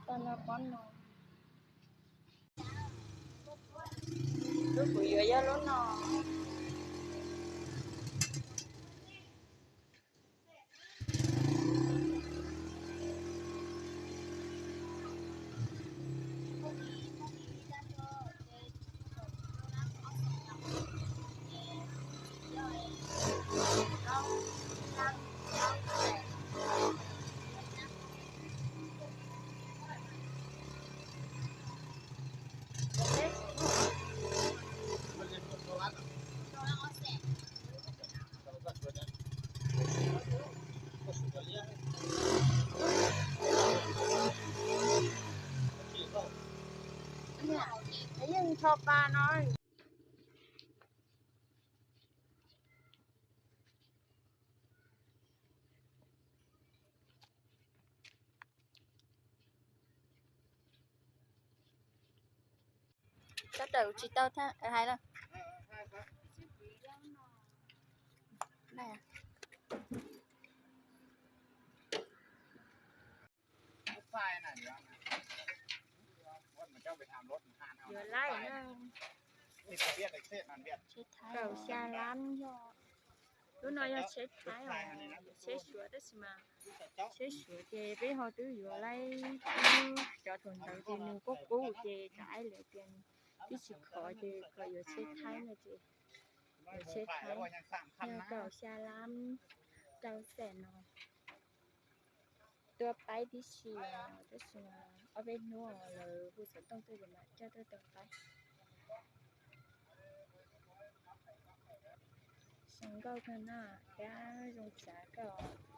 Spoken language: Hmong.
Tau no pob no. Lub kuv yuav yog lub no. Yeej tho pa no. Tab tom tsis tau hais lawm. Yuav laij na. Kaum xya lab yog, lub no yog tsheb Thaib os, tsheb Suav tab sis mas tsheb Suav ces peb ho twb yuav laij, cov thaum ntawd ces nws kuj kub ces cov aib lawv tias twb tsis khov ces kom yuav tsheb Thaib no ces yuav tsheb Thaib. Yog kaum xya lab rau xees no. Tuaj paib tib si, tab sis ob peb hnub lawv hu xov tooj tuaj ces mam coj tuaj tau paib. Zoo nkauj kawg na, thiab zoo tsav kawg.